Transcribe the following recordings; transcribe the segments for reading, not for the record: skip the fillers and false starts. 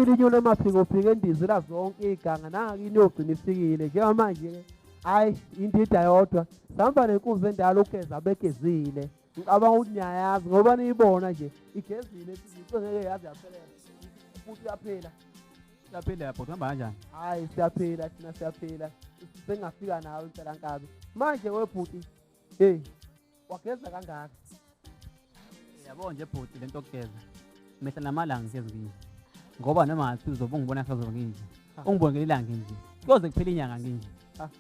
Ifikile inyoni emaphiko phiko endizela zonke iganga nangakini yogcina ifikile njengamanje-ke hhayi indida yodwa sihamba nenkunzi endala ugeza begezile. Ngicabanga ukuthi niyayazi ngoba niyibona nje igezile ngeke yaze yaphelela futhi uyaphila. Siyaphila bhuti, uhamba kanjani? Hhayi siyaphila thina siyaphila, sengingafika nawe impela nkabi. Manje webhuti, hey wageza kangaka? Yabo nje bhuti lento yokugeza mihla namalanga ngigeza nginje, ngoba noma ngathi uzobe ungibona kusazobe nginje, ungibone ngelilanga nje, kuyoze kuphele inyanga nginje,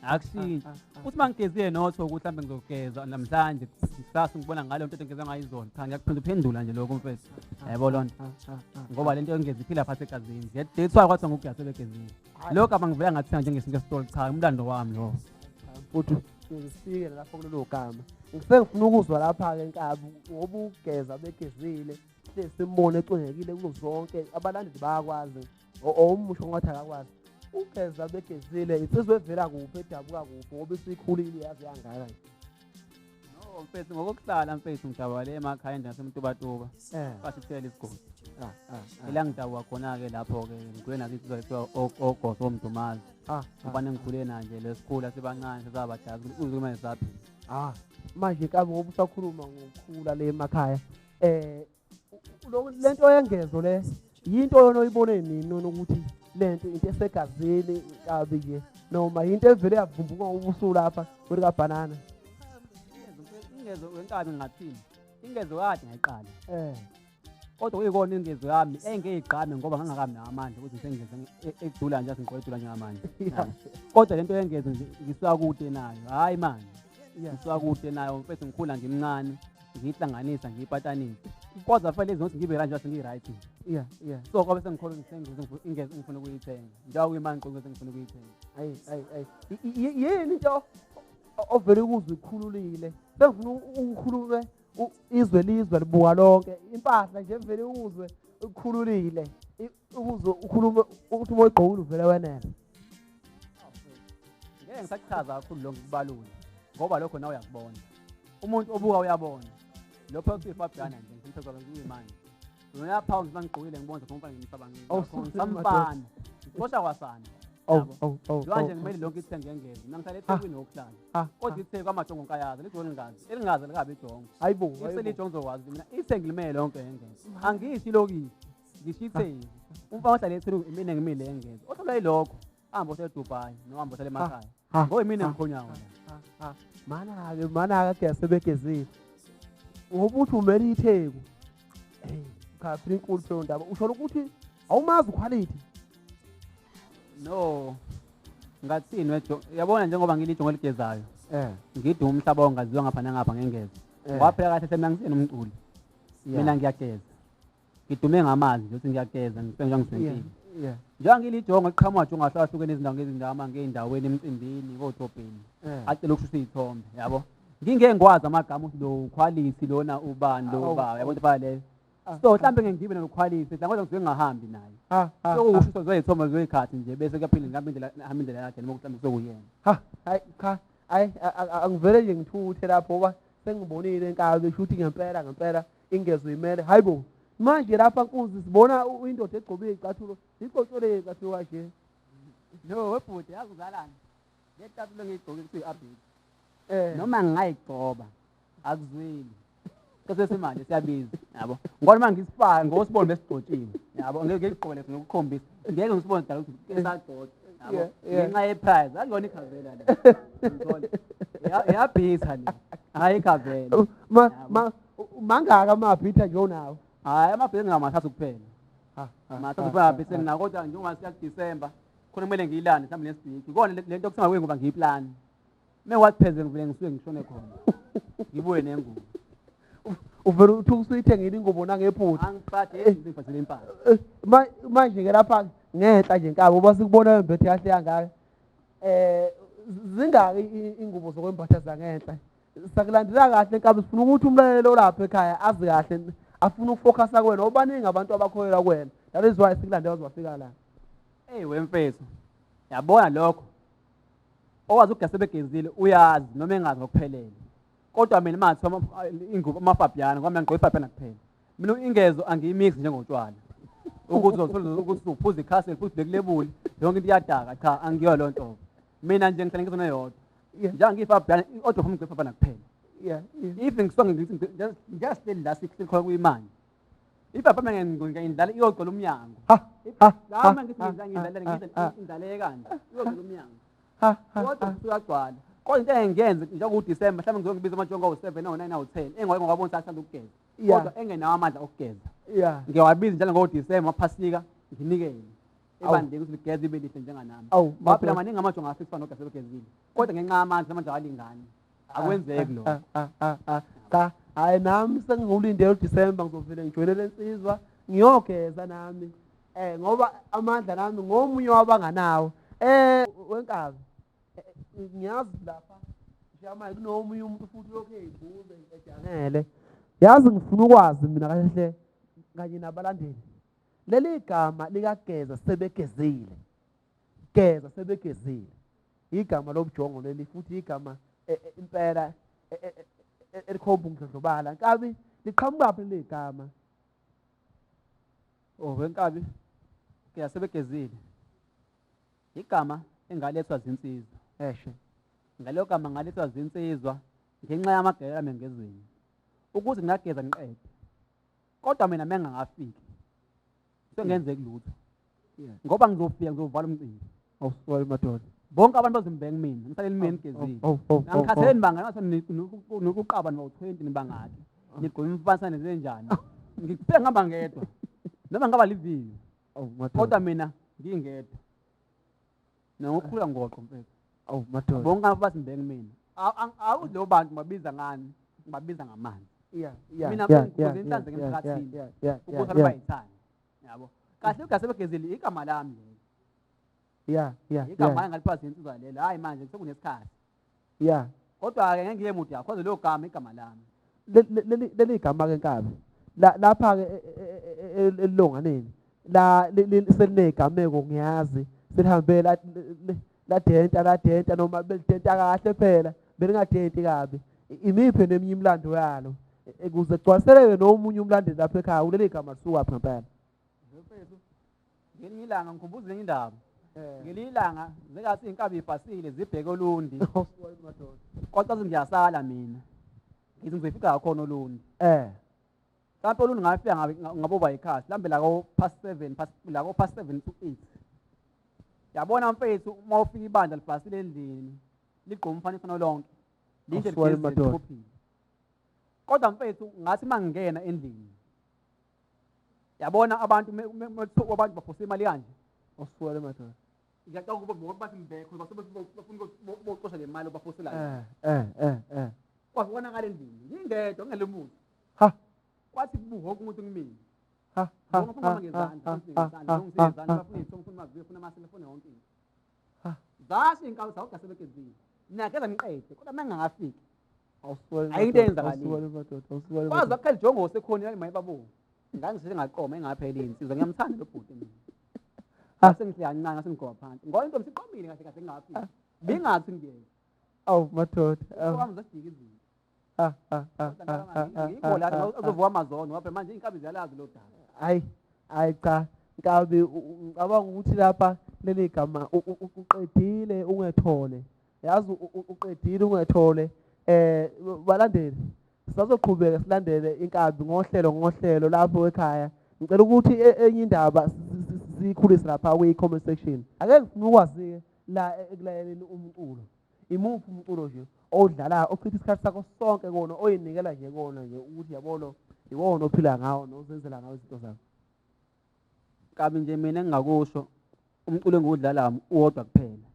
akushintshe. Uthi uma ngigezile notho ukuthi mhlawumbe ngizogeza namhlanje kusasa ngibona ngaleyo nto engigeza ngayo izolo, cha ngiyakuphendula nje lokho mfethu, yabo loo nto, ngoba lento yokugeza iphila phansi egazini. That's why kwathiwa ngugeza sebegezile. Lokho gama ngivela ngathenga njengesinto esitolo, cha umlando wami lowo. Futhi sifike lapho kulelo gama. Ngisengifuna ukuzwa lapha-ke nkabi ngoba ugeza begezile simbone ecwengekile kuzo zonke abalandeli bayakwazi omusho ngathi akakwazi. Ugeza begezile insizwa evela kuphi edabuka kuphi ngoba isikhulile yaze yangaka nje? No mfethu, ngokokuhlala mfethu ngidabuka le emakhaya endaweni yaseMtubatuba, kwasithela isigodi. Ila ngidabuka khona-ke lapho-ke ngikhule nazo insizwa ekuthiwa ogoso omdumazi. Ubane ngikhule na nje lesikhula sibancane sesabadala kuze manje sisaphila. Manje nkabi ngoba usakhuluma ngokukhula le emakhaya, lento yengezo le yinto yona oyibone nini nona ukuthi lento into esegazini nkabi nje noma yinto evele yavumbuka ngoba usulapha kwelikabhanana? Ingezo wenkabi ngathini? Ingezo kade ngayiqala. Kodwa kuyikona ingezo yami engeyigqame ngoba ngangakabi nawo amandla ukuthi ngisengeze ekudula nje athi ngiqola njengamanje. Kodwa lento yengezo nje ngisuka kude nayo. Hayi manje. Ngisuka kude nayo mfethu, ngikhula ngimncane, ngiyihlanganisa ngiyipatanisa. Kodwa fanele izinto ngibe kanje sengi-right. So kwabe sengikholwa ngisengeze ingezo ngifuna ukuyithenga. Njengoba kuyimanje ngifuna ngifuna ukuyithenga. Ayi ayi ayi. Yini into ovele ukuzwe ikhululile? Sengifuna ukhulume izwe lizwe libuka lonke. Impahla nje vele uzwe ukhululile. Ukuze ukhulume ukuthi uma uyigqokile uvele wenele. Ngeke ngisachaza kakhulu lokho kubalula ngoba lokho nawe uyakubona. Umuntu obuka uyabona. Lokho kuyiFabiana nje ngimthokoza kuyimanje. Uyaphawu ngiba ngigqokile ngibona ukuthi umfana ngimsaba ngisamfana. Ngixosha kwasana. Njengoba nje ngimele lonke ithenge ngengeze. Mina ngihlala eThekwini ngokuhlala. Kodwa iTheku amajongo nkayazi lijongo lingazi. Elingazi likabi ijongo. Hayibo. Iselijongo ngizokwazi mina ithenge limele lonke ngengeze. Angisho ilokishi. Ngisho iTheku. Umfana ohlala eThekwini imina ngimile ngengeze. Othola yilokho. Hamba uhlale eDubai noma hamba uhlale emakhaya. Ngoba imina ngikhonyawo la. Mana-ke mana-ke gese begezile. Ngoba uthi umele iTheku. Hey, cha phela inkulu leyo ndaba. Usho ukuthi awumazi uquality? No. Ngathini wejo? Yabona njengoba ngilijongo eligezayo. Ngiduma umhlaba ongaziwa ngapha nangapha ngengeza. Ngoba phela kahle mina ngisena umculi. Mina ngiyageza. Ngidume ngamanzi nje ukuthi ngiyageza ngisenza ngiswenkile. Njengoba ngilijongo liqhamuka nje ungahlahlukene izindawo ngezindawo ngey'ndaweni emcimbini kodobheni. Acela ukushisa iy'thombe, yabo. Ngingeke ngikwazi amagama ukuthi lo quality lona ubani lo ba, yabo into efana leyo. So mhlambe ngeke ngibe nalo quality, kodwa ngisuke ngingahambi naye. So ukushisa zey'thombe zey'khathi nje bese kuyaphila ngihambe indlela hamba indlela yakhe noma mhlambe sekuyena. Ha, hayi cha, hayi angivele nje ngithuthe lapho ngoba sengibonile inkabi esho ukuthi ngempela ngempela ingezo imele. Hayibo, manje lapha nkunzi sibona indoda egcobile icathulo, igcotshole icathulo kanje. No webhuti yazi uzalana. Le cathulo ngiyigqoke kuthiwa i-abheki. Noma ngingayigcoba akuzweli. Sesimanje siyabiza, yabo. Ngoba uma ngisifaka ngosibone besigcotshiwe, yabo. Ngeke ngigqoke ngikukhombisa. Ngeke ngisibone dala ukuthi esagcotshwa, yabo. Ngenxa yeprice, akuyona ikhavela le. Ngithola. Iyabhitha le. Hayi ikhavela. Mangaka amabhitha nje onawo? Hayi amabhitha ngingamathathu kuphela. Mathathu kuphela amabhitha enginawo, kodwa njengoba siya kuDecember khona kumele ngiyilande mhlawumbe nesibhiki. Kona le nto kuthiwa ngoba ngiyiplani. Uma ngikwathi pheze ngivele ngisuke ngishone khona. Ngibuye nengubo. Uvele uthi usuyithengile ingubo nangephutha. Angiphathi ngiphathele impahla. Manje ke lapha ngenhla nje nkabi uba sikubona wembethe kahle kangaka. Zingaki ingubo zokwembatha zangenhla? Sakulandela kahle nkabi, sifuna ukuthi umlaleli olapha ekhaya azi kahle, afuna ukufocusa kuwena. Obaningi abantu abakholelwa kuwena. That is why sikulandela waze wafika la. Hey wemfethu, yabona lokho. Owazi ukugeza begezile uyazi noma engazi ngokuphelele. Kodwa mina manje ingubo amaFabiana ngoba mina ngigqoke iFabiana kuphela. Mina ingezo angiyimix njengotshwala. Ukuthi uzothola ukuthi uphuza iCastle futhi bekulebuli yonke into iyadaka. Cha, angiyo leyo nto. Mina nje ngihlale ngizona yodwa. Njengoba ngiyiFabian, i-order of umgcini kuphela. If ngisuke ngithi ngiyahleli la sikhona kuyimanje. If apha ngiyindlala iyogcwala umnyango. Ha. La uma ngithi ngidlala ngidlale kanje iyogcwala umnyango. Kodwa usuyagcwala. Kodwa into engiyenze njengoba uDecember mhlawumbe ngizongibiza amajongo awu7 awu9 awu10 engwabona ukuthi athanda ukugeza. Kodwa engenawo amandla okugeza. Ngiyawabiza njalo ngoDecember maphasika nginikele. Ebandleni ukuthi ligeze ibe lihle njenganami. Phela maningi amajongo afisa nogase begezile. Kodwa ngenxa yamandla manje awalingani. Akwenzeki lokho. Cha, hayi nami sengingulindele uDecember ngizovele ngijoyine lensizwa ngiyogeza nami. Ngoba amandla nami ngomunye wabanganawo. Wenkabi ngiyazi lapha njengamanje kunomunye umuntu futhi lokho ezibuze ejangele. Yazi ngifuna ukwazi mina kahle kanye nabalandeli. Leli gama likageza sebegezile. Geza sebegezile. Igama lobujongo leli futhi igama impela elikhomba ukudlondlobala. Nkabi liqhamuka phi leli gama? Oh, wenkabi ke sebegezile. Igama engalethwa zinsizwa. Eshe. Ngaleyo gama ngalethwa zinsizwa ngenxa yamagela ami ngezweni. Ukuthi ngingageza ngiqede. Kodwa mina mengangafiki. Sengenzeki lutho. Ngoba ngizofika ngizovala umcimbi. Awusuwele madoda. Bonke abantu bazombheka mina, ngisalele mina ngigezile. Angikhathele nibanga ngathi nokuqaba niba u20 nibangaki. Nigqoke imfanisane zenjani. Ngikufika ngihamba ngedwa. Noma ngaba liviyo. Kodwa mina ngingedwa. Nokukhula ngoqo mfethu. Awu madoda. Bonke abantu basimbheka mina. Awuzi lo bantu babiza ngani? Babiza ngamanzi. Mina ngikuze inhlanzeko emphakathini. Ukuthi abantu bayithande. Yabo. Kahle ugasebegezile igama lami lelo. Igama ngaliphathi insizwa lelo. Hayi manje sekunesikhathi. Kodwa ke ngeke ngiye mude yakho leyo gama igama lami. Leli gama ke nkabi. Lapha ke elilonganeni. La selinegameko ngiyazi selihambe la denta noma belidenta kahle phela belingadenti kabi. Imiphi neminye imilando yalo ukuze kugcwaliseleke nomunye umlandeli lapha ekhaya kuleli gama lisuka phi ngempela? Ngelinye ilanga ngikhumbuza ngenye indaba. Ngelinye ilanga zekathi inkabi ifasile zibheke olundi. Kodwa ngiyasala mina. Ngithi ngizofika khona olundi. Mhlawumbe olundi ngafika ngaboba ikhasi mhlawumbe la ko past 7 past la ko past 7 to 8. Yabona mfethu uma ufika ibandla lifasile endlini ligqoma umfaniswano lonke. Linje ligezile. Kodwa mfethu ngathi mangingena endlini. Yabona abantu abantu baphose imali kanje. Awusuwele madoda. Ngiyacabanga ukuba bonke bathi ngibekho bafuna ukuxosha le mali baphoselayo. Kwabonakala endlini ngingedwa ngingelemuntu. Ha. Kwathi kubu wonke umuntu kumina. Ha. Bonke bafuna ngezandla, ngezandla, bafuna izithombe, bafuna amavidiyo, bafuna amaselfoni yonke into. Ha. Zasho inkawu zawugasebegezile. Mina ngeza ngiqede kodwa mangingafiki. Awusuwele. Ayinto eyenzakalile. Awusuwele madoda, awusuwele. Kwazi wakhela ijongo sekhona yami mayibabo. Ngangisheshe ngaqoma engapheli insizwa ngiyamthanda lo bhuti mina. Ngasengihle kancane ngasengigoba phansi. Ngoba into msiqomile kahle kahle ngingafiki. Bingathi ngiyena. Awu madoda. Wami zasijika izinto. Ngikho la uzovuka amazono ngoba manje inkabi ziyalazi lo daba. Hayi, hayi cha, nkabi ngicabanga ukuthi lapha leli gama uqedile ungethole. Yazi uqedile ungethole. Balandeli sisazoqhubeka silandele inkabi ngohlelo lapho ekhaya. Ngicela ukuthi enye indaba sikhulise lapha kwi-comment section. Ake ngifuna ukwazi-ke la ekulayeleni umculo. Imuphi umculo nje odlalayo ochitha isikhathi sakho sonke kona oyinikela nje kona nje ukuthi yabona iwona ophila ngawo nozenzela ngawo izinto zakho? Kabi nje mina engingakusho umculo engiwudlalayo uwodwa kuphela.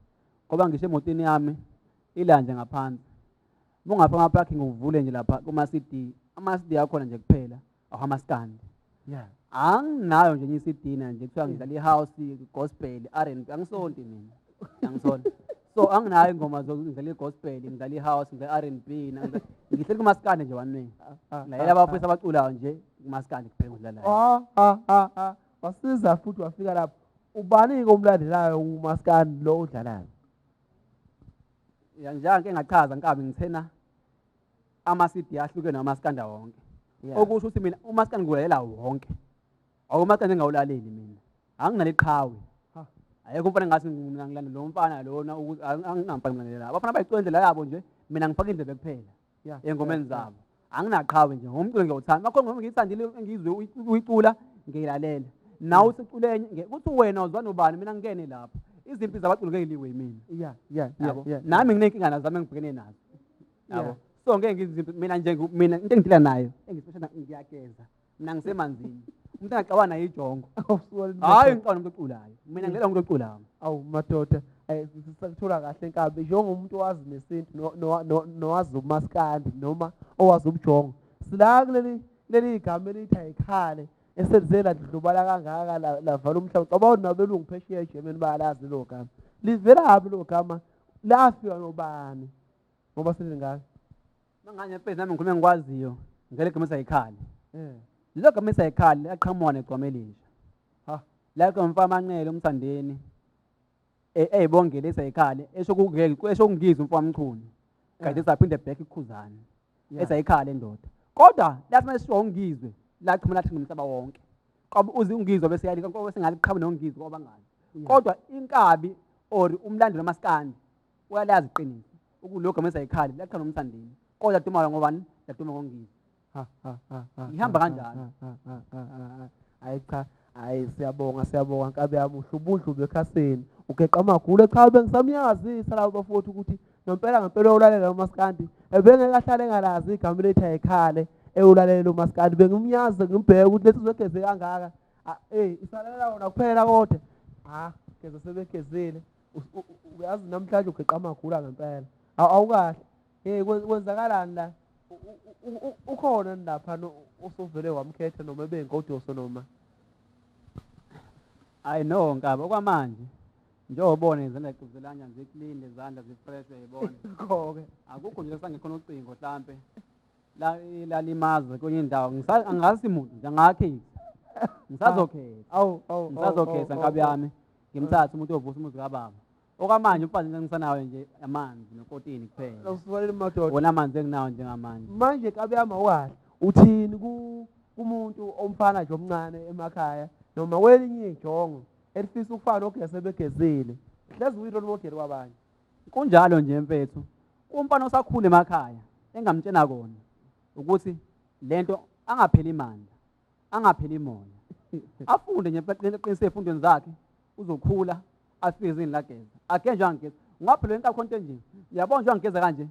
Ngoba ngisho emotini yami ila nje ngaphansi. Mungapha ama-parking uvule nje lapha kuma-CD, ama-CD akhona nje kuphela awamaskandi. Anginayo nje enye i-CD nje kuthiwa ngidlala i-house, gospel, R&B, angisonti mina. Angisonti. So anginayo ingoma zokudlala i-gospel, ngidlala i-house, ngidlala R&B, ngihleli kumaskandi nje one way. Lalela abafowethu abaculayo nje kumaskandi kuphela ngidlalayo. Wasiza futhi wafika lapho. Ubani-ke umlandelayo kumaskandi lo odlalayo? Ya njengoba ngingachaza nkabi ngithena ama-CD ahlukene namaskanda wonke. Okusho ukuthi mina umaskandi ngulalela wonke. Awumaskandi engawulaleli mina. Anginaliqhawe. Ayekho umfana ngathi mina ngilandela lo mfana lona ukuthi anginamfana ngilandela. Abafana bayicula indlela yabo nje, mina ngifaka indlebe kuphela ey'ngomeni zabo. Anginaqhawe nje, ngomculo ngiyawuthanda. Makhona ngoma ngiyithandile engiyizwe uyicula, ngiyilalela. Nawe usecule enye, kuthi wena uzwa nobani, mina ngingene lapho. Izimpi zabaculi ngeke ngiliwe yimina. Yabo. Nami nginey'nkinga nazo zami engibhekene nazo. Yabo. So ngeke ngizimpi mina nje mina into engidila nayo, engisipeshana ngiyageza. Mina ngisemanzini. Umuntu angaxabana naye ijongo. Hhayi ngixabana nomuntu oculayo. Mina ngidlela umuntu oculayo. Awu madoda, sisakuthola kahle nkabi njengomuntu owazi nesintu nowazi umaskandi noma owazi ubujongo. Sila kuleli gama elithi ayikhale eselize ladlubala kangaka lavala umhlaba. Cabanga nabelungu phesheya eGermany bayalazi lelo gama. Livelaphi lelo gama? Lafika nobani? Ngoba selingaka. Manganye mfethu nami ngikhuluma engikwaziyo ngale gama esayikhale. Lelo gama esayikhale laqhamuka negcwama elisha. La mfana amanqele umthandeni eyibongele esayikhale esho kungeke esho kungizwe umfana Mchunu. Kade saphinde back ikhuzane. Esayikhale indoda. Kodwa lathi mase ungizwe laqhuma lathi ngomhlaba wonke. Ngoba uze ungizwe bese yalika ngoba sengaliqhamu nongizwe ngoba bangazi. Kodwa inkabi or umlandeli wamaskandi uyalazi iqiniso ukulokho gama esayikhale laqhamuka nomthandeni. Kodwa duma ngobani? Laduma ngongizwe. Ihamba kanjalo. Hayi cha, hayi siyabonga siyabonga nkabi yami uhlubudlu bekhasini. Ugeqa amagula cha bengisamyazisa labo bafowethu ukuthi ngempela ngempela ulalela umaskandi. Ebengeke ahlale engalazi igama lethu ayikhale ewulalela umaskandi. Bengimnyaza ngimbheka ukuthi lesi sizogeze kangaka. Isalalela wona kuphela kodwa. Geza sebegezile. Uyazi namhlanje ugeqa amagula ngempela. Awukahle. Kwenzakalani la? Ukhona lapha osuvele wamkhetha noma ebengodoso noma? I know nkabi okwamanje njengobona izandla zicuzelanya ziclean izandla zifresh uyayibona. Konke. Akukho nje sangekhona ucingo mhlambe lalimaza kwenye indawo angazi muntu nje angakhethi. Ngisazokhetha. Awu awu ngisazokhetha nkabi yami ngimthathe umuntu ovusa umuzi kababa. Okwamanje umfazi ngisanawo nje amanzi nokotini kuphela. Awusivalele madoda. Wona amanzi enginawo njengamanje. Manje nkabi yami awukahle. Uthini kumuntu omfana nje omncane emakhaya noma kwelinye ijongo elifisa ukufana nogeza sebegezile? Hlezi uyi-role model kwabanye. Kunjalo nje mfethu. Umfana osakhula emakhaya engamtshena kona ukuthi lento angapheli imandla, angapheli moya. Afunde nje eqinise ezifundweni zakhe, uzokhula afike ezingeni lageza. Ake nje angigeza. Ngoba phela into akho nje. Uyabona nje angigeza kanje.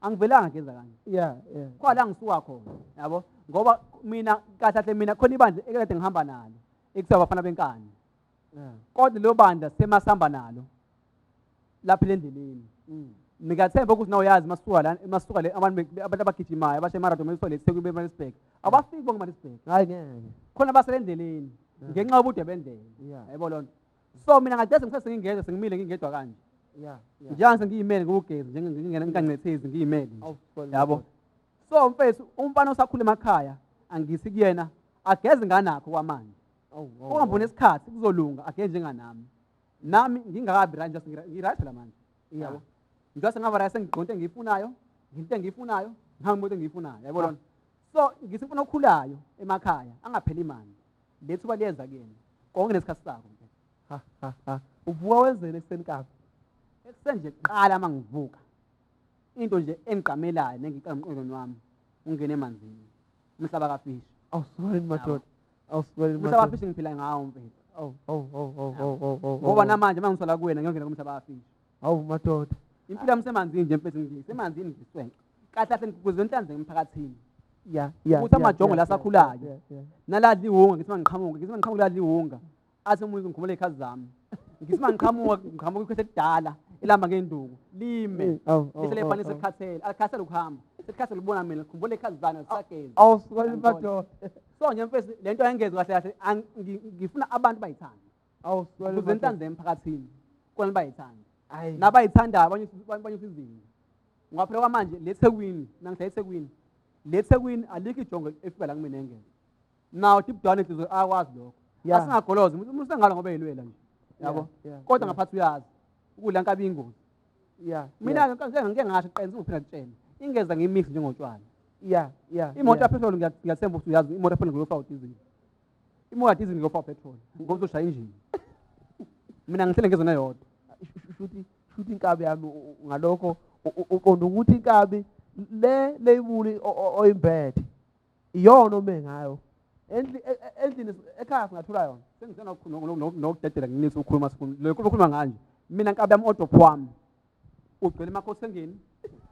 Angivelanga ngigeza kanje. Yeah, yeah. Khona la ngisuka khona, yabo? Ngoba mina kahle kahle mina khona ibandla ekade ngihamba nalo ekuthiwa abafana benkani. Kodwa lelo bandla semasihamba nalo lapha endleleni. Ngiyathemba ukuthi nawe uyazi masuka la masuka le abantu abagijimayo abashe marathon masuka le eThekwini beMaritzburg. Abafiki bonke eMaritzburg. Hayi ngeke. Khona basele endleleni ngenxa yobude bendlela. Yabo lonto. So mina ngageza ngisase ngingedwa sengimile ngingedwa kanje. Njengoba sengiyimele ngokugeza njengengingena ngingancethezi ngiyimele. Yabo. So mfethu umfana osakhula emakhaya angithi kuyena ageze nganakho kwamanje. Ungambona isikhathi kuzolunga ageze njenganami. Nami ngingakabi right nje ngi-right phela manje. Yabo. Njengoba sengaba right sengiqonde engiyifunayo, into engiyifunayo, ngihamba imoto engiyifunayo. Yabo lona. So ngithi umfana okhulayo emakhaya angapheli imali. Lethuba liyeza kuyena. Konke nesikhathi sakho. Uvuka wenzeni ekuseni kabi? Ekuseni nje kuqala uma ngivuka. Into nje engiqamelayo nengiqala emqondweni wami ungene emanzini. Umhlaba kafishi. Awusukeleni madoda. Awusukeleni madoda. Umhlaba kafishi ngiphila ngawo mfethu. Awu awu awu awu awu. Ngoba namanje uma ngisola kuwena ngiyongena kumhlaba kafishi. Awu madoda. Impilo yami semanzini nje mfethu ngisemanzini ngiswenke. Kahle kahle ngikuze inhlanzeko emphakathini. Yeah yeah. Ukuthi amajongo lasakhulayo. Naladla iwunga ngithi mangiqhamuka, ngithi mangiqhamuka ladla iwunga. Athi umuntu ngikhumule izikhathi zami. Ngithi mangiqhamuka ngiqhamuka ikhwethe elidala elihamba ngenduku lime. Lihlele phansi sekhathele, alikhathele ukuhamba. Sekhathele ukubona mina, ngikhumbule izikhathi zami zisageza. Awusukeleni madoda. So nje mfethu lento ayengezi kahle kahle ngifuna abantu bayithande. Awusukeleni. Ukuze inhlanzeko emphakathini. Kona bayithande. Nabayithandayo abanye izinto. Ngoba phela kwamanje le Thekwini, mina ngihlala eThekwini. Le Thekwini alikho ijongo efika la kumina engeke. Nawo deep down inhliziyo akwazi lokho. Asingagolozi, umuntu usengala ngoba eyilwela nje. Yabo. Kodwa ngaphathi uyazi ukudla nkabi ingozi. Mina ngeke ngasho qiniso ngiphinda ngitshele. Ingeza ngiyimix njengotshwala. Yeah, yeah. Imoto yapetrol ngiyathemba ukuthi uyazi imoto yapetrol ngiyofa diesel. Imoto diesel ngiyofaka petrol ngoba uzoshaya injini. Mina ngihlele ngezona yodwa. Shuthi inkabi yami ngalokho uqonda ukuthi inkabi le leyibuli oyimbethe iyona ome ngayo. Endlini ekhaya singathola yona. Sengisenokudedela nginisi ukukhuluma lokho ukhuluma nganje. Mina nkabi yami odophu wami ugcwele emakhosengeni,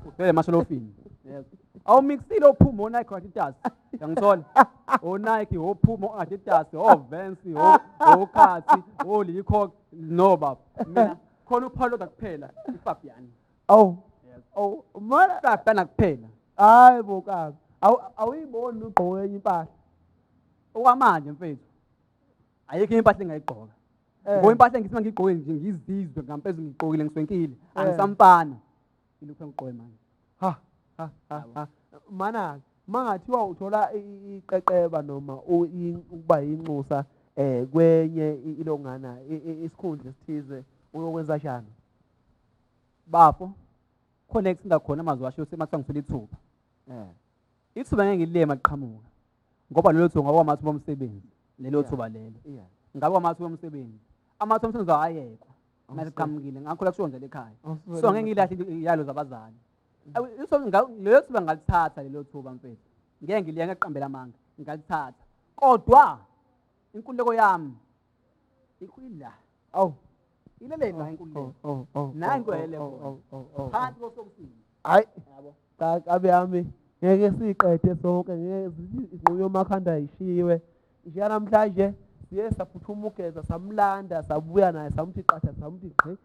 ugcwele emasholofini. Yes. Awumixile ophuma oNike Adidas. Uyangithola? ONike, ophuma o-Adidas, oVans, oKhathi, oLeacock, no baba. Mina khona uphawu lodwa kuphela, iFabian. Awu. Yes. Awu, mana Fabian kuphela. Hayi bo kabi. Awuyiboni ugqoke enye impahla. Okwamanje mfethu. Ayikho impahla engayigqoka. Ngoba impahla engithi mangigqoke nje ngizizwe ngampela ngigqokile ngiswenkile. Angisamfana. Ilokhu engigqoke manje. Ha ha ha. Mana mangathiwa uthola iqeqeba noma ukuba yinxusa kwenye ilongana isikhundla esithize uyokwenza njani? Bafo khona ekusinda khona amazwi asho semathiwa ngithola ithuba. Ithuba ngeke ngilime aqhamuka. Ngoba lelo thuba ngoba amathuba omsebenzi lelo thuba lelo. Ngabe amathuba omsebenzi. Amathuba omsebenzi ayekho. Masiqhamukile ngakho la kusho nje ekhaya. So ngeke ngilahle iyalo zabazali. Lelo thuba ngalithatha lelo thuba mfethu. Ngeke ngiliye ngaqambela amanga, ngalithatha. Kodwa inkululeko yami ikhwila. Awu. Ilele la inkululeko. Nanku ele. Phansi kosokusini. Hayi. Yabo. Cha kabi yami ngeke siqede sonke ngeke izinqumo yomakhanda ishiwe. Nje namhlanje siye saphuthuma ugeza samlanda sabuya naye samthi qatha samthi gqi.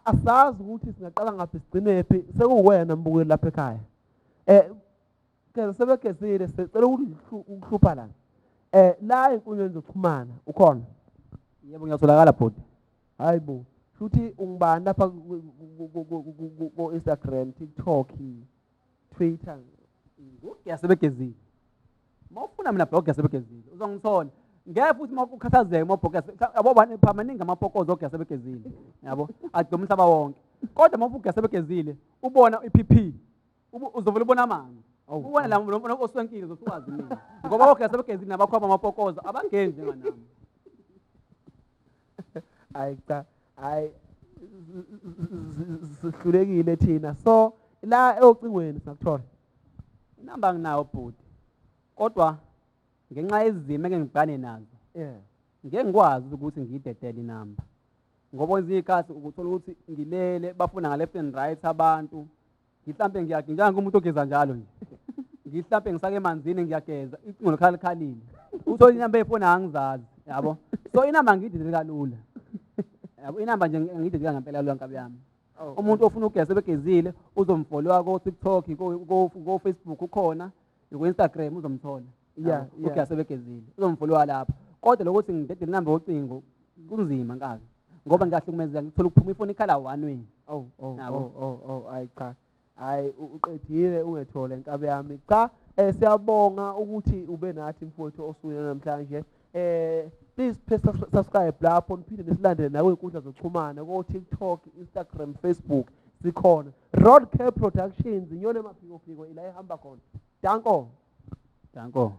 Asazi ukuthi singaqala ngaphi sigcine phi sekuwena mbukeli lapha ekhaya. Ke sebegezile sicela ukuhlupha la. La enkundleni zokuxhumana ukhona? Yebo ngiyatholakala bhuti. Hayibo, futhi ungibani lapha ku Instagram, TikTok, Twitter? Ngiyasebegezile. Mawufuna mina blog yasebegezile uzongithola. Ngeke futhi mawukhathazeke mawubhoka yabo maningi amapokozo ogiyasebegezile yabo adoma umhlaba wonke. Kodwa mawubuka yasebegezile ubona iPP uzovela ubona amanzi. Ubona la oswenkile uzosuwazi mina. Ngoba ogiyasebegezile nabakhwaba amapokozo abangeni njenganami. Hayi cha, hayi sihlulekile thina. So la ocingweni singakuthola. Inamba nginayo bhuti. Kodwa ngenxa yezimo engeke ngibhane nazo. Ngeke ngikwazi ukuthi ngiyidedele inamba. Ngoba kwezinye izikhathi ukuthola ukuthi ngilele bafuna nga left and right abantu. Ngihlambe ngiyageza njengomuntu ogeza njalo nje. Ngihlambe ngisake emanzini ngiyageza icingo likhalikhalile. Uthola inamba efona angizazi, yabo. So inamba ngiyidedele kalula. Yabo inamba nje ngiyidedele ngempela kalula nkabi yami. Umuntu ofuna ukugeza ebegezile uzomfollowa ko TikTok, ko Facebook ukhona, ku Instagram uzomthola. Ugeza ebegezile uzomfollowa lapho. Kodwa lokuthi ngidedele inamba yocingo kunzima nkabi. Ngoba ngiyahlukumezeka ngithola ukuphuma ifoni ikhala one way. Hayi cha. Hayi uqedile ungethole nkabi yami. Cha, siyabonga ukuthi ube nathi mfowethu osukwini namhlanje. Please press subscribe lapho niphinde nisilandele nawe inkundla zokuxhumana ko TikTok, Instagram, Facebook sikhona. Road Care Productions inyona emaphiko phiko ila ihamba khona. Danko. Danko.